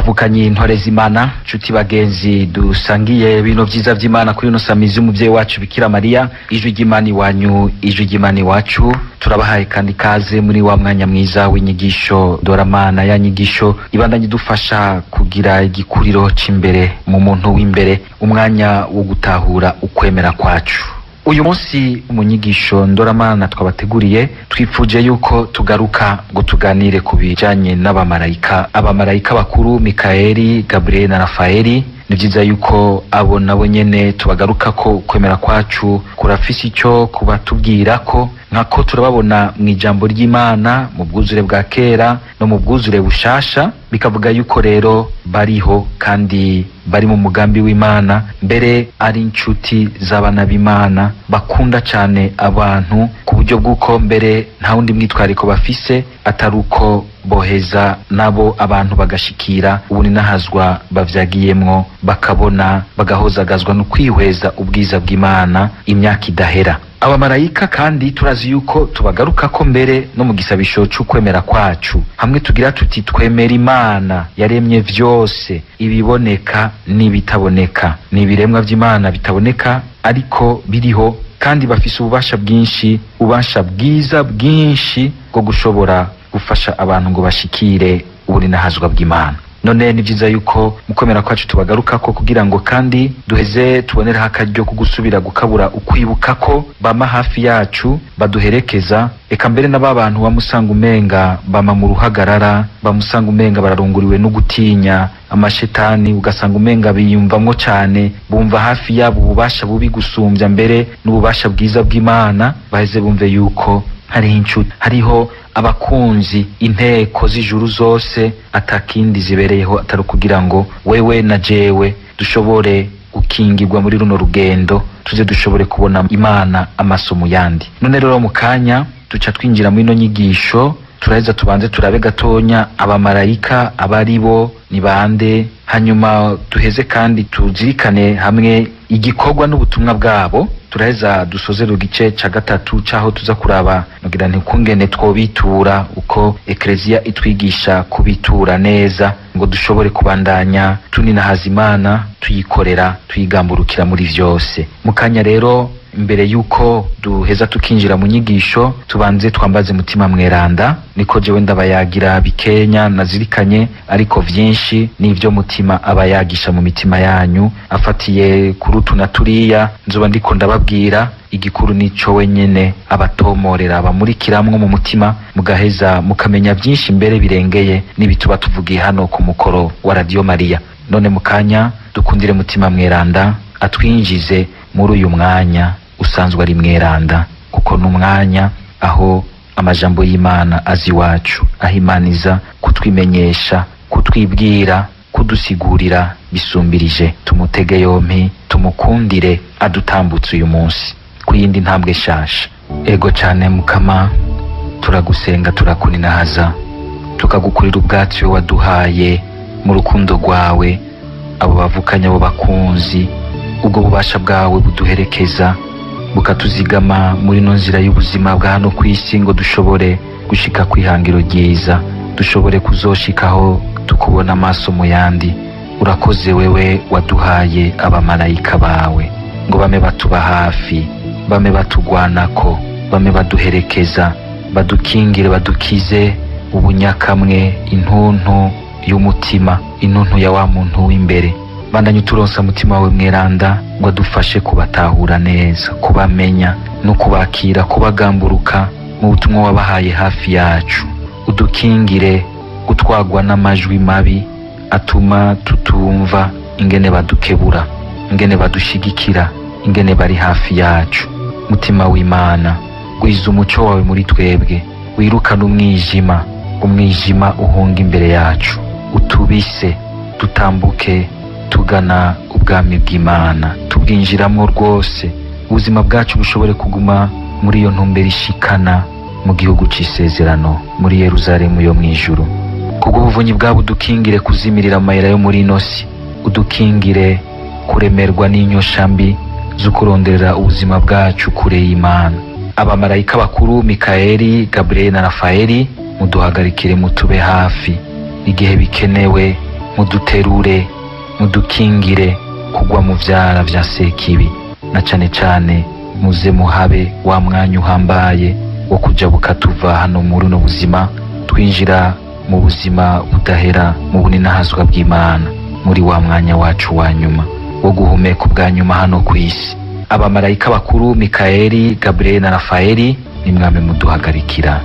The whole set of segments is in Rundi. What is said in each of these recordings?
Bavukanye intore z'Imana, nshuti bagenzi dusangiye bino vyiza vy'Imana kuri ino samizi y'umuvyeyi wacu Bikira Mariya, ijwi ry'Imana iwanyu, ijwi ry'Imana iwacu. Turabahaye kandi kaze muri wa mwanya mwiza w'inyigisho doramana, ya nyigisho ibandanye idufasha kugira igikuriro c'imbere mu muntu w'imbere, umwanya wo gutahura ukwemera kwacu. Uyu munsi mu nyigisho ndoramana twabateguriye, twifuje yuko tugaruka ngo tuganire ku bijanye n'abamarayika, abamarayika bakuru Mikaeli, Gabriel na Rafaeli. Ni vyiza yuko abo nabo nyene tubagaruka ko ukwemera kwacu kurafise ico kubatubwira ko nkako turababona mu ijambo ry'Imana mu bwuzure bwa kera no mu bwuzure bushasha, bikavuga yuko rero bariho kandi bari mu mugambi w'Imana, mbere ari inshuti z'abana b'Imana, bakunda cane abantu ku buryo bw'uko mbere nta wundi mwitwariko bafise atari uko boheza nabo abantu bagashikira ubuninahazwa bavyagiyemwo, bakabona bagahozagazwa no kwihweza ubwiza bw'Imana imyaka idahera. Abamarayika kandi turazi yuko tubagarukako mbere no mu gisabisho c'ukwemera kwacu, hamwe tugira tuti: twemera Imana yaremye vyose, ibiboneka n'ibitaboneka. Ni ibiremwa vy'Imana bitaboneka ariko biriho, kandi bafise ububasha bwinshi, ububasha bwiza bwinshi bwo gushobora gufasha abantu ngo bashikire ubuninahazwa bw'Imana. None ni vyiza yuko mu kwemera kwacu tubagarukako kugira ngo kandi duheze tubonereho akaryo ko gusubira gukabura ukwibuka ko bama hafi yacu, baduherekeza, eka mbere n'aba bantu bamusanga umenga bama mu ruhagarara, bamusanga umenga bararunguriwe no gutinya amashetani, ugasanga umenga biyumvamwo cane, bumva hafi yabo ububasha bubi gusumbya mbere n'ububasha bwiza bw'Imana, baheze bumve yuko hariho inshuti, hariho abakunzi, inteko z'ijuru zose atakindi zibereyeho atari ukugira ngo wewe na jewe dushobore gukingirwa muri runo rugendo, tuze dushobore kubona Imana amaso mu yandi. None rero mu kanya duca twinjira muri ino nyigisho. Turaheza tubanze turabe gatonya abamarayika abari bo ni bande, hanyuma duheze kandi tuzirikane hamwe igikorwa n'ubutumwa bwabo. Turaheza dusozere igice ca gatatu caho tuza kuraba nogira nti ukungene twobitura, uko Ekleziya itwigisha kubitura neza ngo dushobore kubandanya tuninahaza Imana, tuyikorera, tuyigamburukira muri vyose. Mu kanya rero, imbere yuko duheza tukinjira mu nyigisho, tubanze twambaze Mutima Mweranda. Niko jewe ndabayagira bikenya nazirikanye, ariko vyinshi n'ivyo Mutima aba yagisha mu mitima yanyu afatiye kuri utu na turiya nzoba ndiko ndababwira. Igikuru nico wenyene abatomorera, abamurikiramwo mu mutima, mugaheza mukamenya vyinshi mbere birengeye n'ibituba tuvugiye hano ku mukoro wa Radio Maria. None mu kanya dukundire Mutima Mweranda atwinjize muri uyu mwanya usanzwe ari mweranda, kuko ni umwanya aho amajambo y'Imana azi iwacu, aho Imana iza kutwimenyesha, kutwibwira, kudusigurira bisumbirije. Tumutege yompi, tumukundire adutambutse uyu munsi ku yindi ntambwe shasha. Ego cane Mukama, turagusenga, turakuninahaza, tukagukurira ubwatsi we waduhaye mu rukundo rwawe, abo bavukanye, abo bakunzi, ubwo bubasha bwawe buduherekeza, bukatuzigama muri ino nzira y'ubuzima bwa hano ku isi, ngo dushobore gushika kwihangiro ryiza, dushobore kuzoshikaho tukubona amaso mu yandi. Urakoze wewe waduhaye abamarayika bawe ngo bame batuba hafi, bame batugwanako, bame baduherekeza, badukingire, badukize ubunyakamwe, intuntu y'umutima, intuntu ya wa muntu w'imbere. Bandanye uturonsa Mutima wawe Mweranda ngo adufashe kubatahura neza, kubamenya no kubakira, kubagamburuka mu butumwa wabahaye hafi yacu. Udukingire gutwagwa n'amajwi mabi atuma tutumva ingene badukebura, ingene badushigikira, ingene bari hafi yacu. Mutima w'Imana, gwiza umuco wawe muri twebwe, wirukane umwijima, umwijima uhunga imbere yacu, utubise dutambuke tugana ubwami bw'Imana, tubwinjiramo rwose, ubuzima bwacu bushobore kuguma muri iyo ntumbero ishikana mu gihugu c'isezerano, muri Yeruzalemu yo mw'ijuru. Kubwo ubuvunyi bwabo udukingire kuzimirira amayira yo muri ino si, udukingire kuremerwa n'inyosha mbi zo kuronderera ubuzima bwacu kure y'Imana. Abamarayika bakuru Mikaeli, Gabriel na Rafaeli, muduhagarikire, mutube hafi igihe bikenewe. Muduterure, mudukingire kugwa mu vyara vya Sekibi, na cane cane muze muhabe wa mwanya uhambaye wo kujabuka tuva hano muri uno buzima twinjira mu buzima budahera, mu buninahazwa bw'Imana, muri wa mwanya wacu wa nyuma wo guhumeka ubwa nyuma hano ku isi. Abamarayika bakuru Mikaeli, Gabriel na Rafaeli, nimwame muduhagarikira.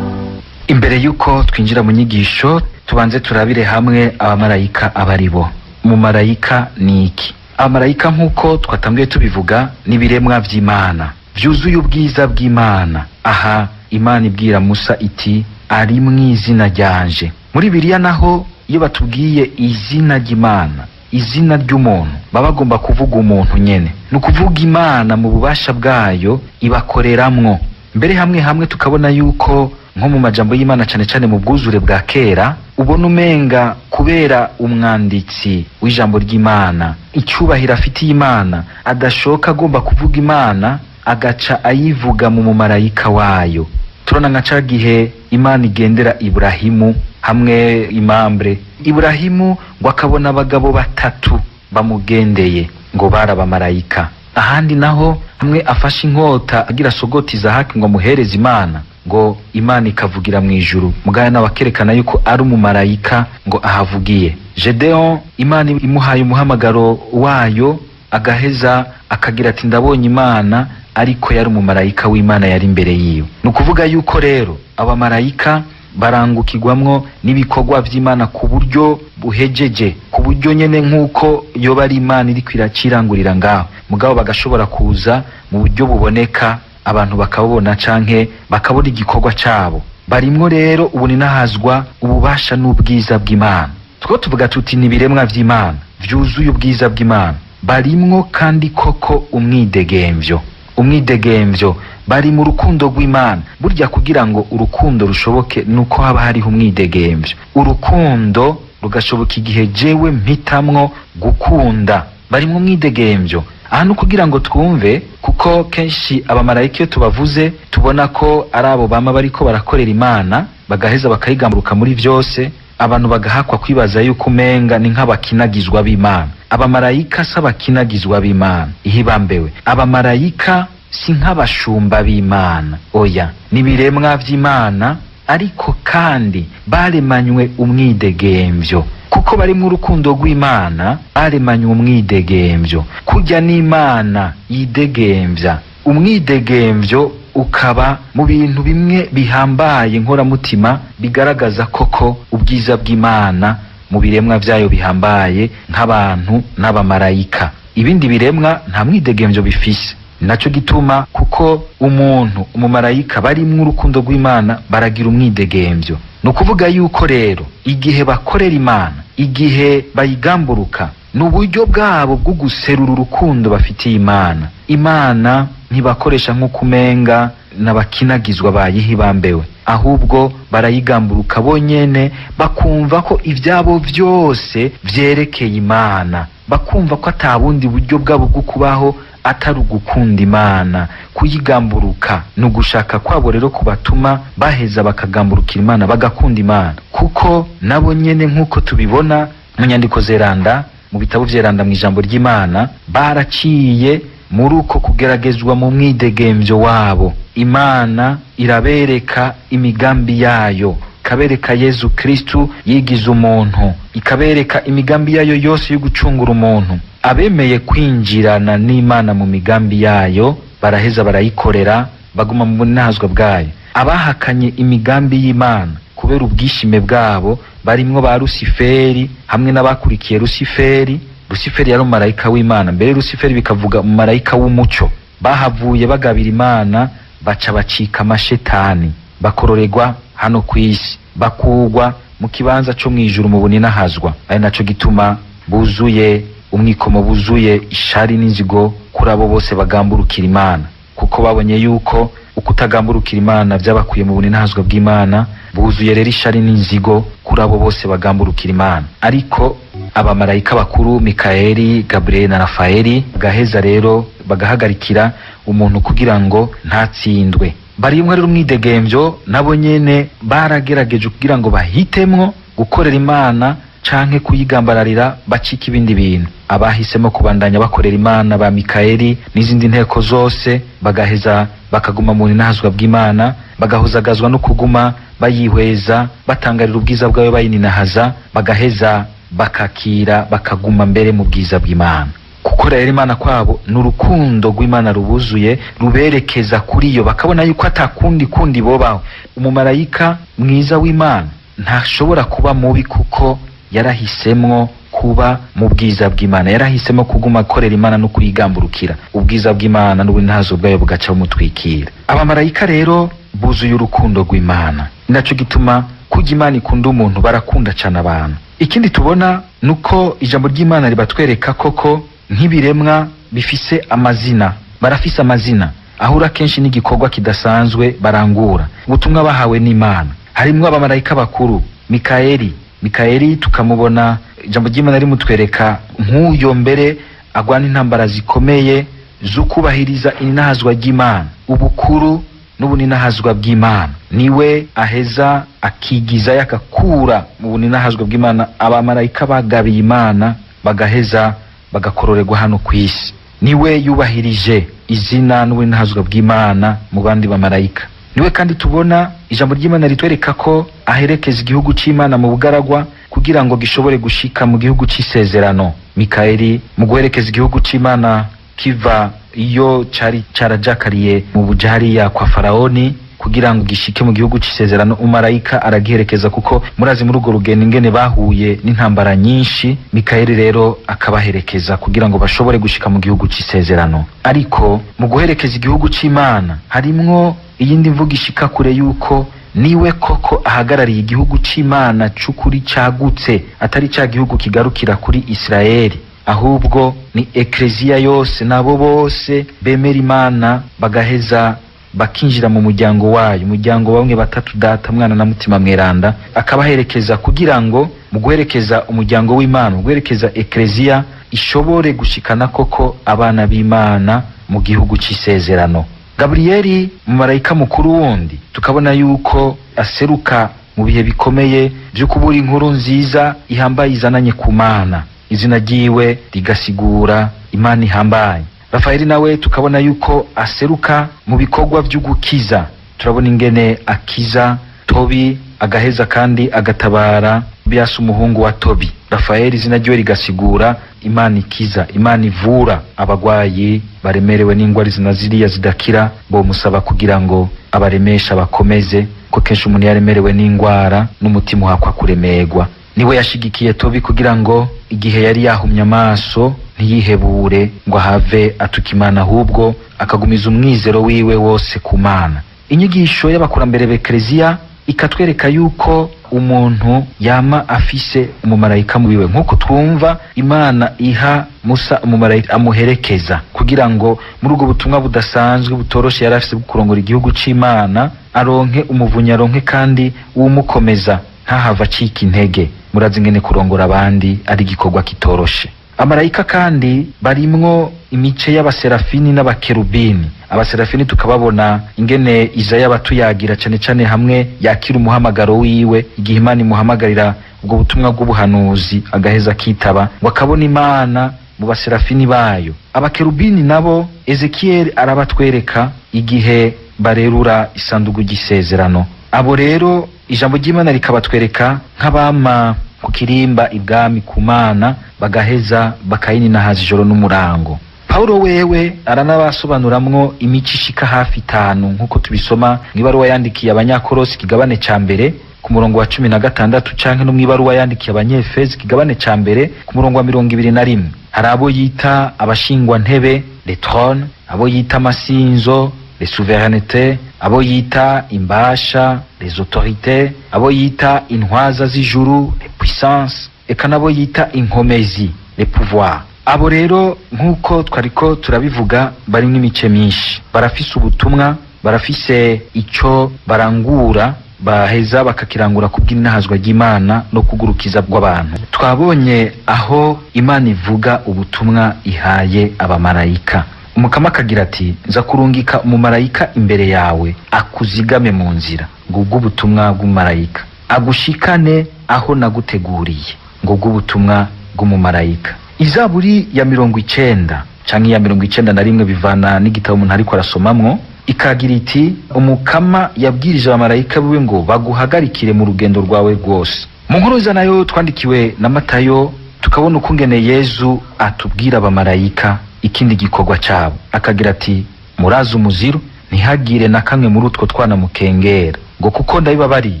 Imbere y'uko twinjira mu nyigisho, tubanze turabire hamwe abamarayika abaribo. Umumarayika ni iki? Abamarayika, nk'uko twatangiye tubivuga, ni ibiremwa vy'Imana vyuzuye ubwiza bw'Imana. Aha Imana ibwira Musa iti: "Ari mw'izina ryanje." Muri Biriya naho, iyo batubwiye izina ry'Imana, izina ry'umuntu, baba bagomba kuvuga umuntu nyene, ni ukuvuga Imana mu bubasha bwayo ibakoreramwo. Mbere hamwe hamwe tukabona yuko nko mu majambo y'Imana, cane cane mu bwuzure bwa kera, ubona umenga kubera umwanditsi w'ijambo ry'Imana icyubahiro afitiye Imana, adashoka agomba kuvuga Imana, agaca ayivuga mu mumarayika wayo. Turabona nka ca gihe Imana igendera Iburahimu hamwe imambre, Iburahimu ngo akabona abagabo batatu bamugendeye, ngo bari abamarayika. Ahandi naho hamwe afashe inkota agira sogoti Izahaki ngo amuhereze Imana, ngo Imana ikavugira mu ijuru, mugaya nawe akerekana yuko ari umumarayika ngo ahavugiye. Gedeon, Imana imuhaye umuhamagaro wayo, agaheza akagira ati: "Ndabonye Imana," ariko yari umumarayika w'Imana yari imbere yiwe. Ni ukuvuga yuko rero abamarayika barangukirwamwo n'ibikorwa vy'Imana ku buryo buhejeje, ku buryo nyene nk'uko yoba ari Imana iriko iracirangurira ngaho, mugabo bagashobora kuza mu buryo buboneka, abantu bakabubona canke bakabona igikorwa cabo. Barimwo rero ubuninahazwa, ububasha n'ubwiza bw'Imana. Two tuvuga tuti ni ibiremwa vy'Imana vyuzuye ubwiza bw'Imana. Barimwo kandi koko umwidegemvyo, umwidegemvyo, bari mu rukundo rw'Imana. Burya kugira ngo urukundo rushoboke nuko haba hariho umwidegemvyo. Urukundo rugashoboka igihe jewe mpitamwo gukunda. Barimwo umwidegemvyo. Aha ni ukugira ngo twumve, kuko kenshi abamarayika iyo tubavuze tubona ko ari abo bama bariko barakorera Imana, bagaheza bakayigamburuka muri vyose, abantu bagahakwa kwibaza yuko umenga ni nk'abakinagizwa b'Imana. Abamarayika si abakinagizwa b'Imana, ihibambewe. Abamarayika si nk'abashumba b'Imana, oya, ni ibiremwa vy'Imana, ariko kandi baremanywe umwidegemvyo. Kuko barimwo urukundo rw'Imana, baremanywe umwidegemvyo kurya n'Imana yidegemvya. Umwidegemvyo ukaba mu bintu bimwe bihambaye nkoramutima bigaragaza koko ubwiza bw'Imana mu biremwa vyayo bihambaye nk'abantu n'abamarayika. Ibindi biremwa nta mwidegemvyo bifise. Naco gituma kuko umuntu, umumarayika barimwo urukundo rw'Imana, baragira umwidegemvyo. Ni ukuvuga yuko rero igihe bakorera Imana, igihe bayigamburuka, ni uburyo bwabo bwo guserura urukundo bafitiye Imana. Imana ntibakoresha nk'uko umenga n'abakinagizwa bayihibambewe, ahubwo barayigamburuka bonyene, bakumva ko ivyabo vyose vyerekeye Imana, bakumva ko ata bundi buryo bwabo bwo kubaho atari ugukunda Imana, kuyigamburuka. Ni ugushaka kwabo rero kubatuma baheza bakagamburukira Imana, bagakunda Imana, kuko nabo nyene nk'uko tubibona mu nyandiko zeranda, mu bitabo vyeranda, mu ijambo ry'Imana, baraciye muri uko kugeragezwa mu mwidegemvyo wabo. Imana irabereka imigambi yayo, ikabereka Yezu Kristu yigize umuntu, ikabereka imigambi yayo yose yo gucungura umuntu. Abemeye kwinjirana n'Imana mu migambi yayo baraheza barayikorera, baguma mu bunazwa bwayo. Abahakanye imigambi y'Imana kubera ubwishime bwabo, barimwo ba Rusiferi hamwe n'abakurikiye Rusiferi. Rusiferi yari umumarayika w'Imana mbere. Rusiferi bikavuga umumarayika w'umuco. Bahavuye bagabira Imana, baca bacika amashetani, bakororerwa hano ku isi, bakugwa mu kibanza co mw'ijuru mu buninahazwa. Ari naco gituma buzuye umwikomo, buzuye ishari n'inzigo kuri abo bose bagamburukira Imana, kuko babonye yuko ukutagamburukira Imana vyabakuye mu buninahazwa bw'Imana. Buzuye rero ishari n'inzigo kuri abo bose bagamburukira Imana. Ariko abamarayika bakuru Mikaeli, Gabriel na Rafaeli bagaheza rero bagahagarikira umuntu kugira ngo ntatsindwe. Barimwe rero umwidegemvyo, nabo nyene baragerageje kugira ngo bahitemwo gukorera Imana. Canke kuyigambararira bacika ibindi bintu. Abahisemo kubandanya bakorera Imana, ba Mikayeli n'izindi nteko zose, bagaheza bakaguma mu ninahazwa bw'Imana, bagahuzagazwa no kuguma bayihweza, batangarira ubwiza bwayo, bayininahaza, bagaheza bakakira, bakaguma mbere mu bwiza bw'Imana. Gukorera Imana kwabo ni urukundo rw'Imana rubuzuye, ruberekeza kuri yo, bakabona yuko atakundi kundi bobaho. Umumarayika mwiza w'Imana ntashobora kuba mubi, kuko yarahisemwo kuba mu bwiza bw'Imana, yarahisemo kuguma akorera Imana no kuyigamburukira. Ubwiza bw'Imana n'ubuntazo bwayo bugaca bumutwikira. Abamarayika rero buzuye urukundo rw'Imana. Ni naco gituma kurya Imana ikunda umuntu, barakunda cane abantu. Ikindi tubona nuko ijambo ry'Imana ribatwereka koko nk'ibiremwa bifise amazina. Barafise amazina ahura kenshi n'igikorwa kidasanzwe barangura, ubutumwa bahawe n'Imana. Harimwo abamarayika bakuru, Mikayeli. Mikayeli tukamubona ijambo ry'Imana rimutwereka nk'uyo mbere agwana intambara zikomeye zo kubahiriza ininahazwa ry'Imana, ubukuru n'ubuninahazwa bw'Imana. Niwe aheza akigizayo, agakura mu buninahazwa bw'Imana abamarayika bagabiye Imana, bagaheza bagakororerwa hano ku isi. Niwe yubahirije izina n'ubuninahazwa bw'Imana mu bandi bamarayika. Niwe kandi tubona ijambo ry'Imana ritwereka ko aherekeza igihugu c'Imana mu bugaragwa kugira ngo gishobore gushika mu gihugu c'isezerano. Mikayeli mu guherekeza igihugu c'Imana kiva iyo cari carajakariye mu bujariya kwa Faraoni kugira ngo gishike mu gihugu c'isezerano, umarayika aragiherekeza, kuko murazi muri urwo rugendo ingene bahuye n'intambara nyinshi. Mikayeli rero akabaherekeza kugira ngo bashobore gushika mu gihugu c'isezerano. Ariko mu guherekeza igihugu c'Imana harimwo iyindi mvugo ishika kure, yuko niwe koko ahagarariye igihugu c'Imana c'ukuri cagutse, atari ca gihugu kigarukira kuri Isirayeli, ahubwo ni ekleziya yose, nabo bose bemera Imana bagaheza bakinjira mu muryango wayo, umuryango bamwe batatu, Data, Mwana na Mutima Mweranda. Akabaherekeza kugira ngo mu guherekeza umuryango w'Imana, mu guherekeza ekleziya, ishobore gushikana koko abana b'Imana mu gihugu c'isezerano. Gaburiyeli, umumarayika mukuru wundi, tukabona yuko aseruka mu bihe bikomeye vyo kubura inkuru nziza ihambaye izananye ku Mana, izina ryiwe rigasigura Imana ihambaye. Rafayeli nawe tukabona yuko aseruka mu bikorwa vy'ugukiza. Turabona ingene akiza Tobi, agaheza kandi agatabara Biyasi, umuhungu wa Tobi. Rafayeli izina ryiwe rigasigura Imana ikiza, Imana ivura. Abagwayi baremerewe n'ingwara izi na ziriya zidakira bomusaba kugira ngo abaremeshe, abakomeze, ko kenshi umuntu yaremerewe n'ingwara n'umutima uhakwa kuremerwa. Niwe yashigikiye Tobi kugira ngo igihe yari yahumye amaso ntiyihebure ngo ahave atuka Imana, ahubwo akagumiza umwizero wiwe wose ku Mana. Inyigisho y'abakurambere b'Ekleziya ikatwereka yuko umuntu yama afise umumarayika wiwe, nk'uko twumva Imana iha Musa umumarayika amuherekeza kugira ngo muri ubwo butumwa budasanzwe butoroshe yari afise bwo kurongora igihugu c'Imana, aronke umuvunyi, aronke kandi uwumukomeza, ntahava acika intege. Murazi ingene kurongora abandi ari igikorwa kitoroshe. Amarayika kandi barimwo imice y'abaserafini n'abakerubini. Abaserafini tukababona ingene Izaya batuyagira cane cane hamwe yakira umuhamagaro wiwe, igihe Imana imuhamagarira ubwo butumwa bw'ubuhanuzi, agaheza akitaba, ngo akabona Imana mu baserafini bayo. Abakerubini nabo Ezekiyeli arabatwereka igihe barerura isanduku ry'isezerano. Abo rero ijambo ry'Imana rikabatwereka nk'abama ku kirimba ibwami ku Mana, bagaheza bakayininahaza ijoro n'umurango. Paulo wewe aranabasobanuramwo imico ishika hafi itanu, nk'uko tubisoma mw'ibaruwa yandikiye Abanyakorosi ikigabane ca mbere ku murongo wa 16, canke no mw'ibaruwa yandikiye Abanyefezi ikigabane ca mbere ku murongo wa 21. Hari abo yita abashingwa ntebe, les trônes, abo yita amasinzo, les souverainetés, abo yita imbasha, les autorités, abo yita intwaza z'ijuru, les puissances, eka nabo yita inkomezi, les pouvoirs. Abo rero, nk'uko twariko turabivuga, barimwo imice myinshi, barafise ubutumwa, barafise ico barangura, baheza bakakirangura kubw'inahazwa ry'Imana no kugurukiza bw'abantu. Twabonye aho Imana ivuga ubutumwa ihaye abamarayika. Umukama akagira ati: "Nza kurungika umumarayika imbere yawe akuzigame mu nzira." Ngubwo ubutumwa bw'umumarayika, agushikane aho naguteguriye. ngo bw'ubutumwa bw'umumarayika. Izaburi ya 90 canke ya 91 bivana n'igitabo umuntu ariko arasomamwo, ikagira iti: Umukama yabwirije abamarayika biwe ngo baguhagarikire mu rugendo rwawe rwose. Mu nkuru nziza nayo twandikiwe na Matayo, tukabona ukungene Yezu atubwira abamarayika ikindi gikorwa cabo, akagira ati: murazi umuziru, ntihagire na kamwe muri utwo twana mukengera, ngo kuko ndabibabariye,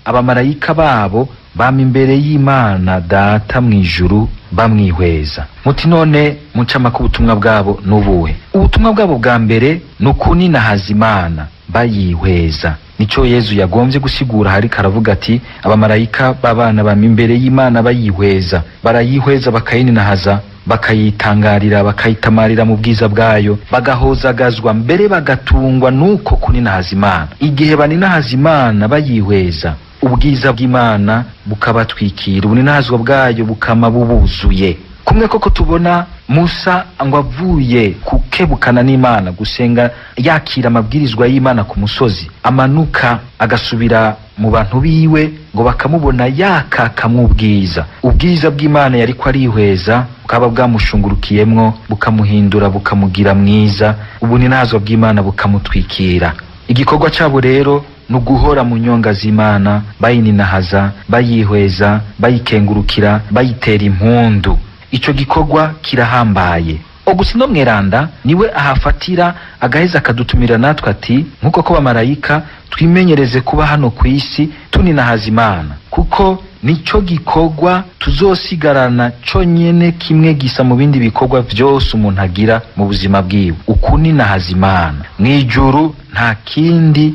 abamarayika babo bama imbere y'Imana Data mu ijuru bamwihweza. Muti none mucamake ubutumwa bwabo n'ubuhe? Ubutumwa bwabo bwa mbere ni ukuninahaza Imana bayihweza. Nico Yezu yagombye gusigura hariko aravuga ati: abamarayika b'abana bama imbere y'Imana bayihweza, barayihweza bakayininahaza, bakayitangarira, bakayitamarira mu bwiza bwayo, bagahozagazwa mbere bagatungwa nuko kuninahaza Imana. Igihe baninahaza Imana bayihweza, ubwiza bw'Imana bukabatwikira, ubuninahazwa bwayo bukama bubuzuye. Kumwe koko tubona Musa ngo avuye kukebukana n'Imana, gusenga yakira amabwirizwa y'Imana ku musozi, amanuka agasubira mu bantu biwe ngo bakamubona yakakamwe ubwiza. Ubwiza bw'Imana yariko arihweza bukaba bwamushungurukiyemwo, bukamuhindura, bukamugira mwiza, ubuninahazwa bw'Imana bukamutwikira. Igikorwa cabo rero ni uguhora mu nyonga z'Imana, bayininahaza, bayihweza, bayikengurukira, bayitera impundu. Ico gikorwa kirahambaye. Augustino Mweranda niwe ahafatira agaheza akadutumira natwe ati: nkuko ko bamarayika twimenyereze kuba hano ku isi tuninahaza Imana, kuko nico gikorwa tuzosigarana conyene kimwe gisa mu bindi bikorwa vyose umuntu agira mu buzima bwiwe, ukuninahaza Imana. Mw'ijuru nta kindi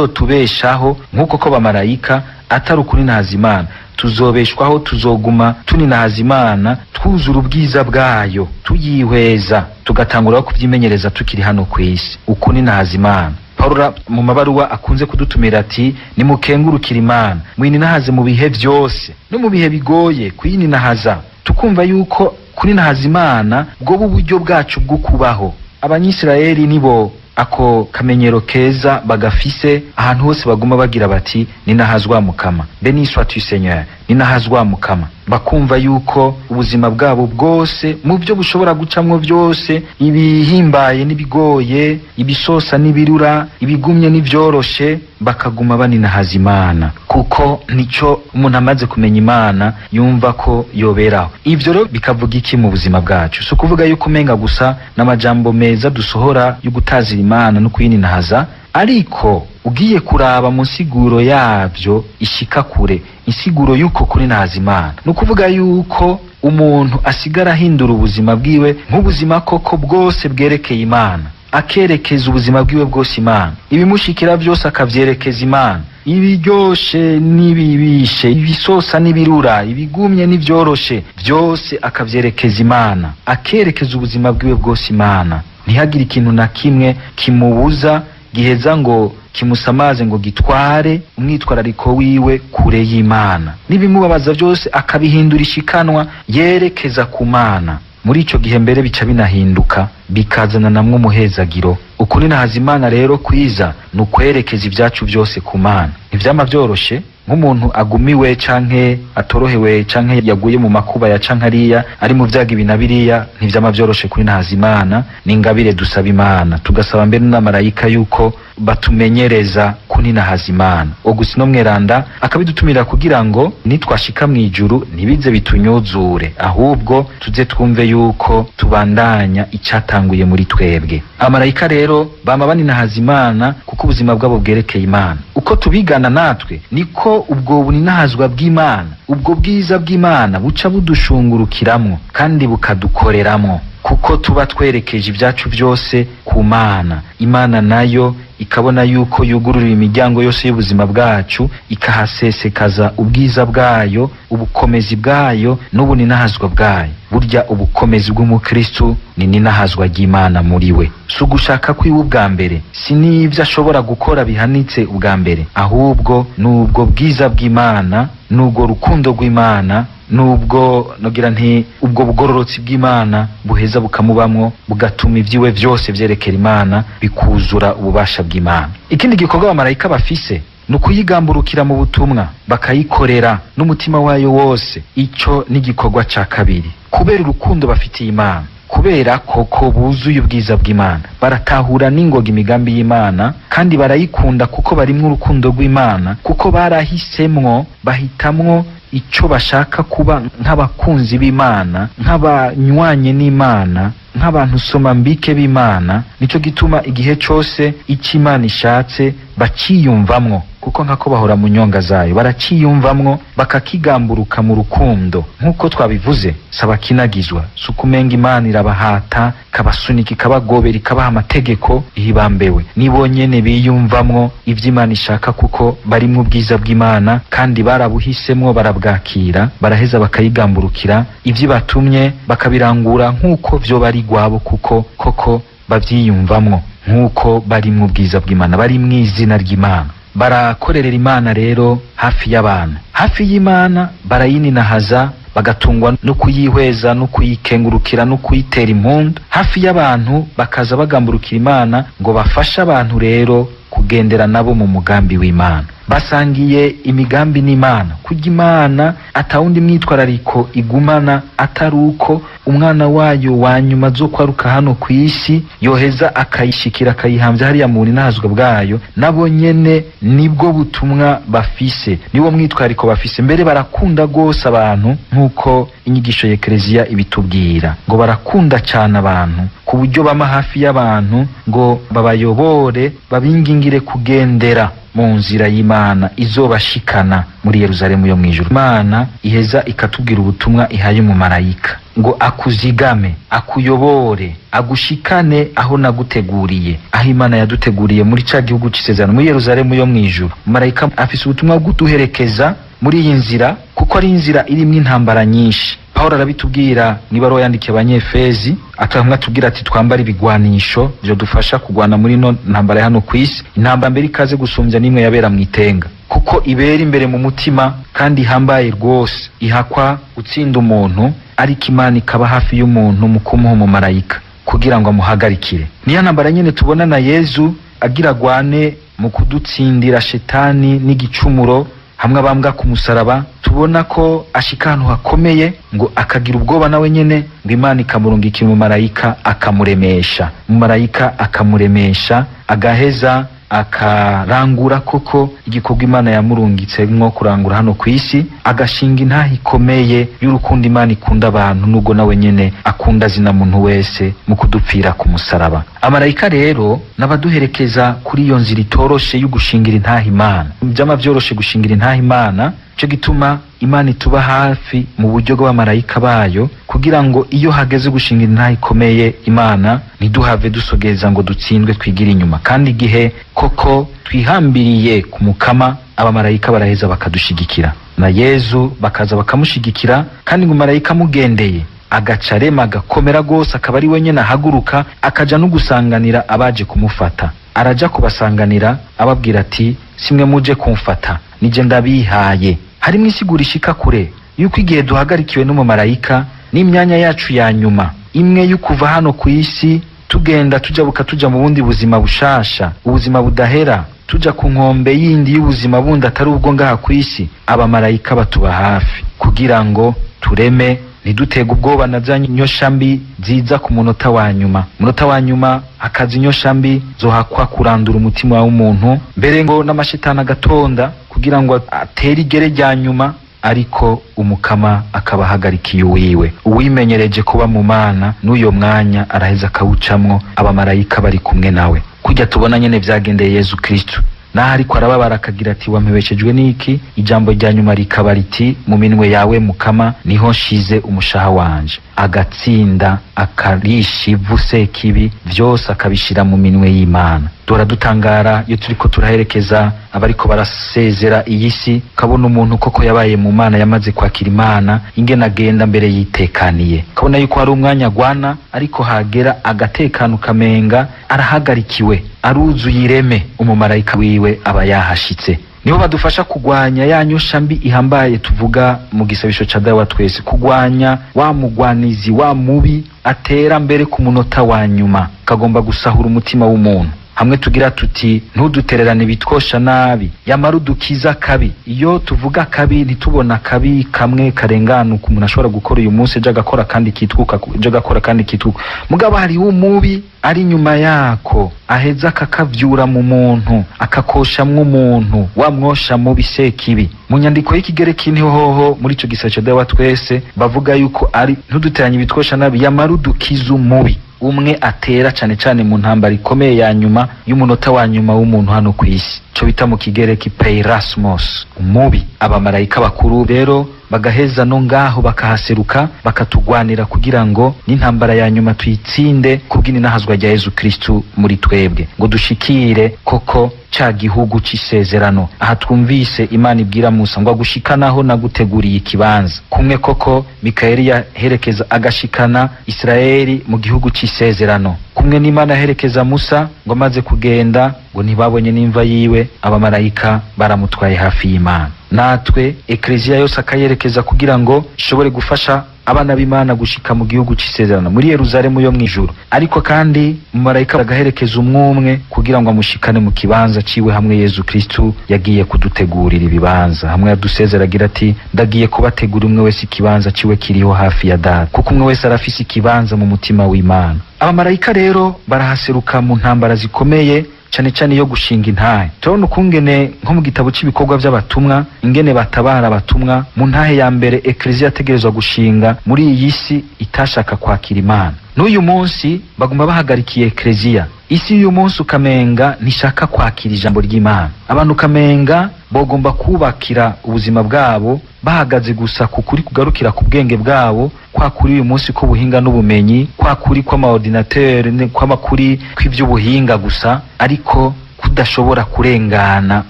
kizotubeshaho nkuko ko bamarayika atari ukuninahaza Imana. Tuzobeshwaho, tuzoguma tuninahaza Imana, twuzura ubwiza bwayo, tuyihweza, tugatangura kubyimenyereza tukiri hano ku isi, ukuninahaza Imana. Paulo mu mabaruwa akunze kudutumira ati: nimukengurukira Imana, mwininahaze mu bihe vyose no mu bihe bigoye. Kuyininahaza, tukumva yuko kuninahaza Imana bwo uburyo bwacu bwo kubaho. Abanyisirayeli nibo ako kamenyero keza bagafise, ahantu hose baguma bagira bati: ninahazwa Mukama, béni sois-tu Seigneur, ninahazwa Mukama. Bakumva yuko ubuzima bwabo bwose mu byo bushobora gucamwo byose, ibihimbaye n'ibigoye, ibisosa n'ibirura, ibigumye n'ivyoroshe, bakaguma baninahaza Imana, kuko nico umuntu amaze kumenya Imana yumva ko yoberaho. Ivyo rero bikavuga iki mu buzima bwacu? Si ukuvuga yuko umenga gusa n'amajambo meza dusohora yo gutazira Imana no kuyininahaza, ariko ugiye kuraba mu nsiguro yavyo ishika kure, insiguro y'uko kuninahaza Imana ni ukuvuga yuko umuntu asigara ahindura ubuzima bwiwe nk'ubuzima koko bwose bwerekeye Imana, akerekeza ubuzima bwiwe bwose Imana, ibimushikira byose akavyerekeza Imana, ibiryoshe n'ibibishe, ibisosa n'ibirura, ibigumye n'ivyoroshe, byose akavyerekeza Imana, akerekeza ubuzima bwiwe bwose Imana. Ntihagire ikintu na kimwe kimubuza giheza ngo kimusamaze ngo gitware umwitwarariko wiwe kure y'Imana. N'ibimubabaza byose akabihindura ishikanwa yerekeza ku Mana. Muri ico gihe mbere bica binahinduka, bikazana namwe umuhezagiro. Ukuninahaza Imana rero kwiza ni ukwerekeza ibyacu byose ku Mana. Ntivyama vyoroshe, nk'umuntu agumiwe canke atorohewe canke yaguye mu makuba ya canke ariya ari mu vyago ibi na biriya, ntivyama vyoroshe kuninahaza Imana. Ni ingabire dusaba Imana, tugasaba mbere n'amarayika yuko batumenyereza kuninahaza Imana. Augustino Mweranda akabidutumira kugira ngo nitwashika mu ijuru ntibize bitunyuzure, ahubwo tuze twumve yuko tubandanya icatanguye muri twebwe. Abamarayika rero bama baninahaza Imana kuko ubuzima bwabo bwerekeye Imana. Uko tubigana natwe niko ubwo buninahazwa bw'Imana, ubwo bwiza bw'Imana buca budushungurukiramwo kandi bukadukoreramwo, kuko tuba twerekeje ibyacu byose ku Mana. Imana nayo ikabona yuko yugurura imiryango yose y'ubuzima bwacu, ikahasesekaza ubwiza bwayo, ubukomezi bwayo n'ubuninahazwa bwayo. Burya ubukomezi bw'umukristu ni ninahazwa ry'Imana muri we. Si ugushaka kwiwe ubwa mbere, si n'ivyo ashobora gukora bihanitse ubwa mbere, ahubwo n'ubwo bwiza bw'Imana, n'ubwo rukundo rw'Imana, nubwo nogira nti ubwo bugororotsi bw'Imana buheza bukamubamwo, bugatuma ivyiwe vyose vyerekera Imana, bikuzura ububasha bw'Imana. Ikindi gikorwa abamarayika bafise Ni ukuyigamburukira mu butumwa, bakayikorera n'umutima wayo wose. Ico ni igikorwa ca kabiri, kubera urukundo bafitiye Imana, kubera koko buzuye ubwiza bw'Imana, baratahura n'ingoga imigambi y'Imana kandi barayikunda kuko barimwo urukundo rw'Imana, kuko barahisemwo, bahitamwo ico bashaka kuba nk'abakunzi b'Imana, nk'abanywanye n'Imana, nk'abantu soma mbike b'Imana. Nico gituma igihe cose ico Imana ishatse baciyumvamwo, kuko nkako bahora mu nyonga zayo, baraciyumvamwo bakakigamburuka mu rukundo. Nk'uko twabivuze, sabakinagizwa, si ukumenga Imana irabahata, ikabasunika, ikabagobera, ikabaha amategeko ihibambewe. Nibo nyene biyumvamwo ivyo Imana ishaka, kuko barimwo ubwiza bw'Imana kandi barabuhisemwo, barabwakira, baraheza bakayigamburukira, ivyo batumye bakabirangura nk'uko vyoba ari rwabo, kuko koko bavyiyumvamwo nk'uko barimwo ubwiza bw'Imana, bari mw'izina ry'Imana. Barakorerera Imana rero hafi y'abantu, hafi y'Imana barayininahaza, bagatungwa no kuyihweza no kuyikengurukira no kuyitera impundu. Hafi y'abantu bakaza bagamburukira Imana ngo bafashe abantu rero kugendera nabo mu mugambi w'Imana. Basangiye imigambi n'Imana, kurya Imana atawundi mwitwarariko igumana atari uko umwana wayo wa nyuma azokwaruka hano ku isi, yoheza akayishikira, akayihamvya hariya mu buninahazwa bwayo. Nabo nyene nibwo butumwa bafise, niwo mwitwariko bafise. Mbere barakunda gose abantu, nk'uko inyigisho y'Ekleziya ibitubwira, ngo barakunda cane abantu ku buryo bama hafi y'abantu ngo babayobore, babingingire kugendera mu nzira y'Imana izobashikana muri Yerusalemu yo mw'ijuru. Imana iheza ikatubwira ubutumwa ihaye umumarayika ngo akuzigame, akuyobore, agushikane aho naguteguriye, aho Imana yaduteguriye muri ca gihugu c'isezerano, muri Yerusalemu yo mw'ijuru. Umumarayika afise ubutumwa bwo kuduherekeza muri iyi nzira, kuko ari inzira irimwo intambara nyinshi. Pawulo arabitubwira mw'ibaruwa yandikiye Abanyefezi, atamwe atubwira ati twambare ibigwanisho vyodufasha kugwana muri no ntambara ya hano kw'isi. Intambara mbere ikaze gusumbya n'imwe yabera mw'itenga, kuko ibera imbere mu mutima kandi ihambaye rwose, ihakwa gutsinda umuntu, ariko Imana ikaba hafi y'umuntu mu kumuha umumarayika kugira ngo amuhagarikire. Niyo ntambara nyene tubona na Yezu agira agwane mu kudutsindira shetani n'igicumuro, hamwe abambwa ku musaraba. Tubona ko ashika ahantu hakomeye ngo akagira ubwoba nawe nyene, ngo Imana ikamurungikira umumarayika akamuremesha, umumarayika akamuremesha, agaheza akarangura koko igikorwa Imana yamurungitse nko kurangura hano ku isi, agashinga intaha ikomeye y'urukundo Imana ikunda abantu, nubwo nawe nyene akunda zina muntu wese mu kudupfira ku musaraba. Amarayika rero n'abaduherekeza kuri iyo nzira itoroshe yo gushingira intaha Imana. Vyama vyoroshe gushingira intaha Imana, ico gituma Imana ituba hafi mu buryo bw'abamarayika bayo, kugira ngo iyo hageze gushingira intaha ikomeye Imana, ntiduhave dusogeza ngo dutsindwe twigire inyuma. Kandi igihe koko twihambiriye ku Mukama, abamarayika baraheza bakadushigikira, na Yezu bakaza bakamushigikira. Kandi ngo marayika amugendeye agaca arema, agakomera gose, akaba ari wenyene ahaguruka akaja no gusanganira abaje kumufata. Araja kubasanganira ababwira ati simwe muje kumfata, nije ndabihaye. Harimwo isigura ishika kure yuko igihe duhagarikiwe n'umumarayika n'imyanya yacu ya nyuma imwe yo kuva hano ku isi tugenda tujabuka tuja mu bundi buzima bushasha, ubuzima budahera, tuja ku nkombe yindi y'ubuzima bundi atari ubwo ngaha ku isi, abamarayika batuba hafi kugira ngo tureme, ntidutege ubwoba na za nyosha mbi ziza ku munota wa nyuma. Munota wa nyuma hakaza inyosha mbi zohakwa kurandura umutima w'umuntu, mbere ngo n'amashetani agatonda kugira ngo atere igere rya nyuma, ariko Umukama akaba ahagarikiye uwiwe. Uwimenyereje kuba mu Mana n'uyo mwanya araheza akawucamwo, abamarayika bari kumwe nawe. Kurya tubona nyene vyagendeye Yezu Kristu, naho ariko arababara akagira ati wampebeshejwe n'iki, ijambo rya nyuma rikaba riti mu minwe yawe Mukama niho nshize umushaha wanje. Agatsinda, akarisha ivu sekibi, vyose akabishira mu minwe y'Imana. Duhora dutangara iyo turiko turaherekeza abariko barasezera iyi si, ukabona umuntu koko yabaye mu Mana, yamaze kwakira Imana, ingene agenda mbere yitekaniye, ukabona yuko hari umwanya agwana, ariko hagera agatekano ukamenga arahagarikiwe, aruzuye ireme, umumarayika wiwe aba yahashitse. Nibo badufasha kugwanya ya nyosha mbi ihambaye tuvuga mu gisabisho ca Dawe wa twese, kugwanya wa mugwanizi wa mubi atera mbere ku munota wa nyuma kagomba gusahura umutima w'umuntu. Hamwe tugira tuti ntudutererane bitwosha nabi, yamara udukiza kabi. Iyo tuvuga kabi ntitubona kabi kamwe karenganuka umuntu ashobora gukora uyu munsi, ejo agakora kandi kitwuka, ejo agakora kandi kitwuka. Mugabo hariho umubi ari inyuma yako, aheza akakavyura mu muntu, akakoshamwo umuntu, wamwosha mubi sekibi. Mu nyandiko y'ikigereki niho hoho muri ico gisabo ca wa twese bavuga yuko ari ntuduteranye ibitwosha nabi, yamara udukiza umubi. Umwe atera cane cane mu ntambara ikomeye ya nyuma y'umunota wa nyuma w'umuntu hano ku isi, co bita mu kigereki peirasmos, umubi. Abamarayika bakuru rero bagaheza no ngaho bakahaseruka, bakatugwanira kugira ngo n'intambara ya nyuma tuyitsinde kubw'ininahazwa rya Yezu Kristu muri twebwe, ngo dushikire koko ca gihugu c'isezerano. Aha twumvise Imana ibwira Musa ngo agushikanaho naguteguriye ikibanza. Kumwe koko Mikayeli yaherekeza agashikana Isirayeli mu gihugu c'isezerano, kumwe n'Imana yaherekeza Musa ngo amaze kugenda ngo ntibabonye n'imva yiwe, abamarayika baramutwaye hafi y'Imana. Natwe ekleziya yose akayerekeza kugira ngo ishobore gufasha abana b'Imana gushika mu gihugu c'isezerano muri Yerusalemu yo mw'ijuru. Ariko kandi umumarayika agaherekeza umwumwe kugira ngo amushikane mu kibanza ciwe hamwe Yezu Kristu yagiye kudutegurira ibibanza, hamwe yadusezera agira ati ndagiye kubategura umwe wese ikibanza ciwe kiriho hafi ya Data, kuko umwe wese arafise ikibanza mu mutima w'Imana. Abamarayika rero barahaseruka mu ntambara zikomeye, cane cane iyo gushinga intahe. Turabona ukungene nko mu gitabo c'ibikorwa vy'abatumwa ingene batabara abatumwa mu ntahe ya mbere ekleziya yategerezwa gushinga muri iyi si itashaka kwakira Imana. N'uyu munsi baguma bahagarikiye ekleziya. Isi y'uyu munsi ukamenga ntishaka kwakira ijambo ry'Imana. Abantu ukamenga bogomba kubakira ubuzima bwabo bahagaze gusa ku kuri kugarukira ku bwenge bwabo, kwa kuri uyu munsi k'ubuhinga n'ubumenyi, kwa kuri kw'amaordinateur, kw'amakuri kw'ivy'ubuhinga gusa, ariko kudashobora kurengana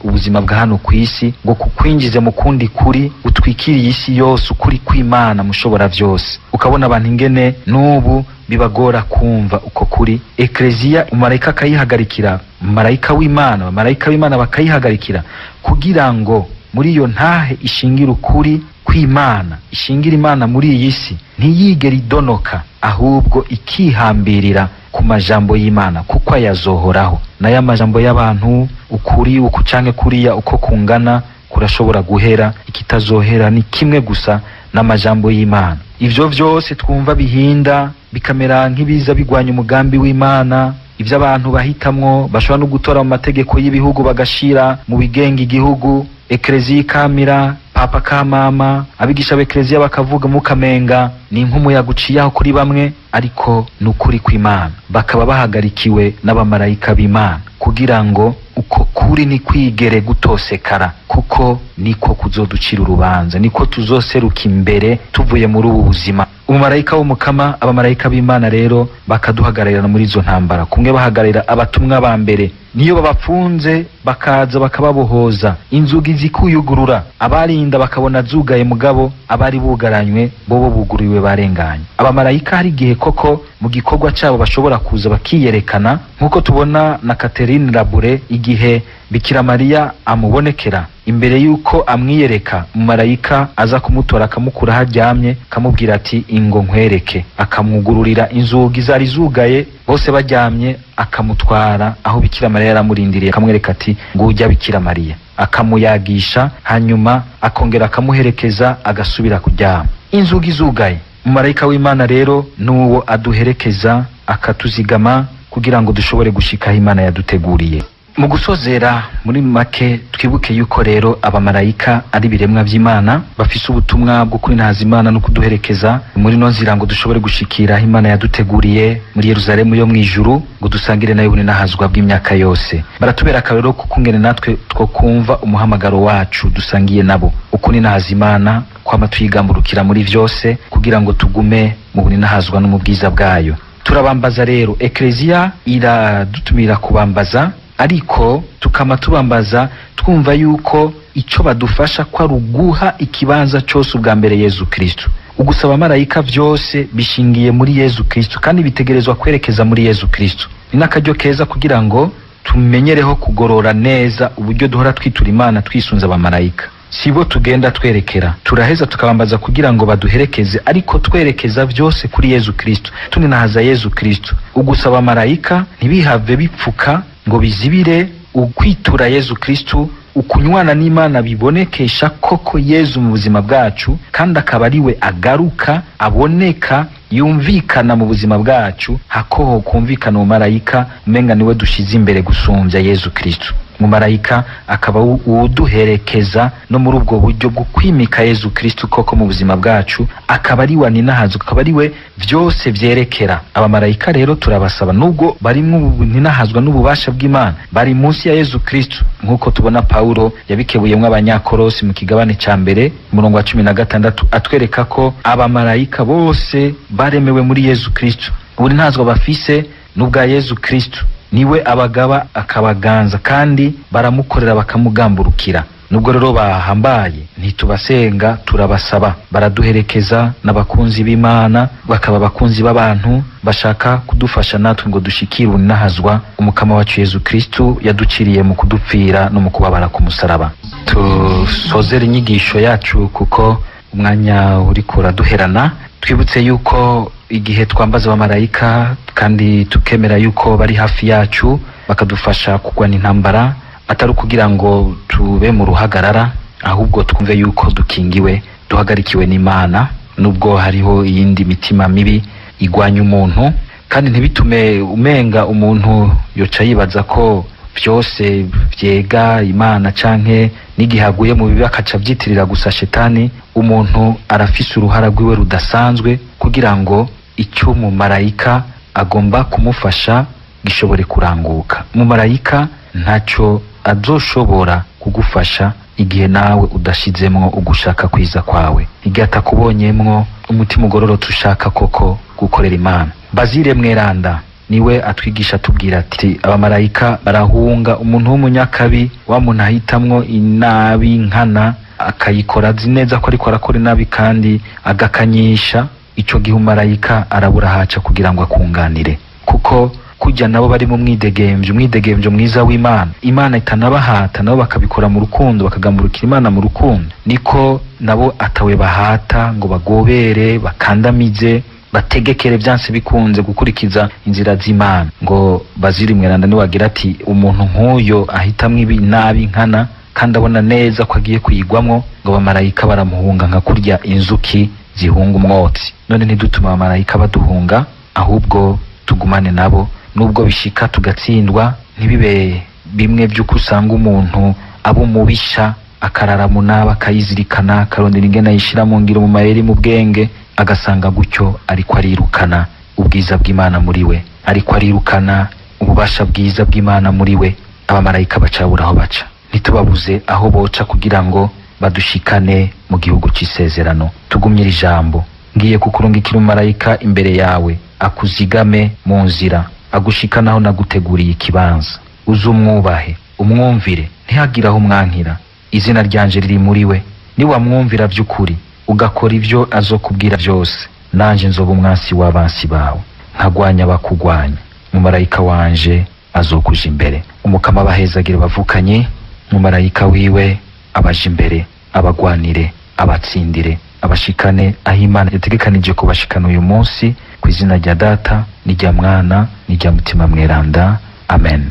ubuzima bwa hano ku isi ngo kukwinjize mu kundi kuri utwikiriye isi yose, ukuri kw'Imana mushobora vyose. Ukabona abantu ingene n'ubu bibagora kumva uko kuri. Ekleziya umumarayika akayihagarikira, marayika w'Imana, abamarayika b'Imana bakayihagarikira kugira ngo muri iyo ntahe ishingira ukuri kw'Imana, ishingira Imana muri iyi si, ntiyigere idonoka, ahubwo ikihambirira ku majambo y'Imana, kuko ayazohoraho. Nayo amajambo y'abantu, ukuri uku canke kuriya uko kungana kurashobora guhera, ikitazohera ni kimwe gusa, n'amajambo y'Imana. Ivyo vyose twumva bihinda bikamera nk'ibiza bigwanya umugambi w'Imana, ivyo abantu bahitamwo bashobora no gutora mu mategeko y'ibihugu bagashira mu bigenga igihugu, ekleziya ikamira papa kamama, abigisha b'ekleziya bakavuga mukamenga ni nk'umuyaga uciye aho kuri bamwe, ariko ni ukuri kw'Imana. Bakaba bahagarikiwe n'abamarayika b'Imana kugira ngo uko kuri ni kwigere gutosekara, kuko niko kuzoducira urubanza, niko tuzoseruka imbere tuvuye muri ubu buzima. Umumarayika w'Umukama, abamarayika b'Imana rero bakaduhagararira muri izo ntambara, kumwe bahagararira abatumwa ba mbere, niyo babapfunze bakaza bakababohoza, inzugi zikuyugurura, abarinda bakabona zugaye, mugabo abari bugaranywe bobo buguriwe barenganye. Abamarayika hari igihe koko mu gikorwa cabo bashobora kuza bakiyerekana, nk'uko tubona na Catherine Labouré igihe Bikira Mariya amubonekera. Imbere yuko amwiyereka, umumarayika aza kumutora akamukura aho aryamye, akamubwira ati ingo nkwereke, akamwugururira inzugi zari zugaye bose baryamye, akamutwara aho Bikira Mariya yaramurindiriye, akamwereka ati ngujya Bikira Mariya, akamuyagisha, hanyuma akongera akamuherekeza agasubira kuryama, inzugi zugaye. Umumarayika w'Imana rero nuwo aduherekeza akatuzigama kugira ngo dushobore gushika aho Imana yaduteguriye. Mu gusozera muri make, twibuke yuko rero abamarayika ari ibiremwa vy'Imana bafise ubutumwa bwo kwinahaza Imana no kuduherekeza muri no nzira ngo dushobore gushikira aho Imana yaduteguriye muri Yerusalemu yo mw'ijuru, ngo dusangire nayo ubuninahazwa bw'imyaka yose. Baratubera akarorero kukungene natwe two kumva umuhamagaro wacu dusangiye nabo, ukuninahaza Imana, kwama tuyigamburukira muri vyose kugira ngo tugume mu buninahazwa no mu bwiza bwayo. Turabambaza rero, ekleziya iradutumira kubambaza, ariko tukama tubambaza twumva yuko ico badufasha ko ari uguha ikibanza cose ubwa mbere Yezu Kristu. Ugusaba marayika vyose bishingiye muri Yezu Kristu kandi bitegerezwa kwerekeza muri Yezu Kristu. Ni n'akaryo keza kugira ngo tumenyereho kugorora neza uburyo duhora twitura Imana twisunze abamarayika. Sibo tugenda twerekera, turaheza tukabambaza kugira ngo baduherekeze, ariko twerekeza vyose kuri Yezu Kristu, tuninahaza Yezu Kristu. Ugusaba marayika ntibihave bipfuka ngo bizibire ukwitura Yezu Kristu, ukunywana n'Imana bibonekesha koko Yezu mu buzima bwacu, kandi akaba ariwe agaruka, aboneka, yumvikana mu buzima bwacu, hakoho kumvikana umumarayika umenga niwe dushize imbere gusumbya Yezu Kristu. Umumarayika akaba uwuduherekeza no muri ubwo buryo bwo kwimika Yezu Kristu koko mu buzima bwacu, akaba ari we aninahaza, akaba ari we vyose vyerekera. Abamarayika rero turabasaba, nubwo barimwo ninahazwa n'ububasha bw'Imana, bari munsi ya Yezu Kristu, nk'uko tubona Paulo yabikebuyemwo Abanyakorosi mu kigabane ca mbere umurongo wa 16, atwereka ko abamarayika bose baremewe muri Yezu Kristu. Buri ntazwa bafise n'ubwa Yezu Kristu, niwe abagaba akabaganza, kandi baramukorera bakamugamburukira. Nubwo rero bahambaye, ntitubasenga, turabasaba. Baraduherekeza n'abakunzi b'Imana, bakaba abakunzi b'abantu bashaka kudufasha natwe ngo dushikire ubuninahazwa umukama wacu Yezu Kristu yaduciriye mu kudupfira no mu kubabara ku musaraba. Tusozere inyigisho yacu kuko umwanya uriko uraduherana. Twibutse yuko igihe twambaza abamarayika kandi tukemera yuko bari hafi yacu bakadufasha kurwana intambara, atari ukugira ngo tube mu ruhagarara, ahubwo twumve yuko dukingiwe, duhagarikiwe n'Imana, nubwo hariho iyindi mitima mibi igwanya umuntu. Kandi ntibitume umenga umuntu yoca yibaza ko vyose vyega Imana, canke n'igihe aguye mu bibi akaca avyitirira gusa shetani. Umuntu arafise uruhara rwiwe rudasanzwe kugira ngo icyo umumarayika agomba kumufasha gishobore kuranguka. Umumarayika ntacyo azoshobora kugufasha igihe nawe udashizemwo ugushaka kwiza kwawe, igihe atakubonyemwo umutima ugororotse ushaka koko gukorera Imana. Bazile Mweranda niwe atwigisha atubwira ati abamarayika barahunga umuntu w'umunyakabi, wa muntu ahitamwo inabi nkana, akayikora azi neza ko ariko arakora inabi kandi agakanyisha. Ico gihe umumarayika arabura haca kugira ngo akunganire, kuko kujya nabo bari mu mwidegemvyo, umwidegemvyo mwiza w'Imana, Imana itanabahata, nabo bakabikora mu rukundo, bakagamburukira Imana mu rukundo, niko nabo atawe bahata ngo bagobere, bakandamize, bategekere byanse bikunze gukurikiza inzira z'Imana. Ngo Bazili Mweranda niwagira ati umuntu nk'uyo ahitamwo ibi nabi nkana kandi abona neza ko agiye kuyigwamwo, ngo abamarayika baramuhunga nka kurya inzuki zihunga umwotsi. None ntidutuma abamarayika baduhunga, ahubwo tugumane nabo, nubwo bishika tugatsindwa, ntibibe bimwe by'uko usanga umuntu aba umubisha, akarara mu nabi, akayizirikana, akarondera ingene ayishira mu ngiro, mu mayeri, mu bwenge, agasanga gutyo ariko arirukana ubwiza bw'Imana muri we, ariko arirukana ububasha bwiza bw'Imana muri we. Abamarayika bacabura aho baca, ntitubabuze aho boca kugira ngo badushikane mu gihugu c'isezerano. Tugumye iri jambo: ngiye kukurungikira umumarayika imbere yawe, akuzigame mu nzira, agushikana aho naguteguriye ikibanza. Uzumwubahe, umwumvire, ntihagire aho umwankira. Izina ryanje riri muri we. Niwamwumvira vy'ukuri, ugakora ivyo azokubwira vyose, nanje nzoba umwansi w'abansi bawe, nkagwanya abakugwanya. Umumarayika wanje azokuja imbere. Umukama abahezagire bavukanye, umumarayika wiwe abaje imbere, abagwanire, abatsindire, abashikane aho Imana yategekanije kubashikana uyu munsi, ku izina rya Data n'irya Mwana n'irya Mutima Mweranda. Amen.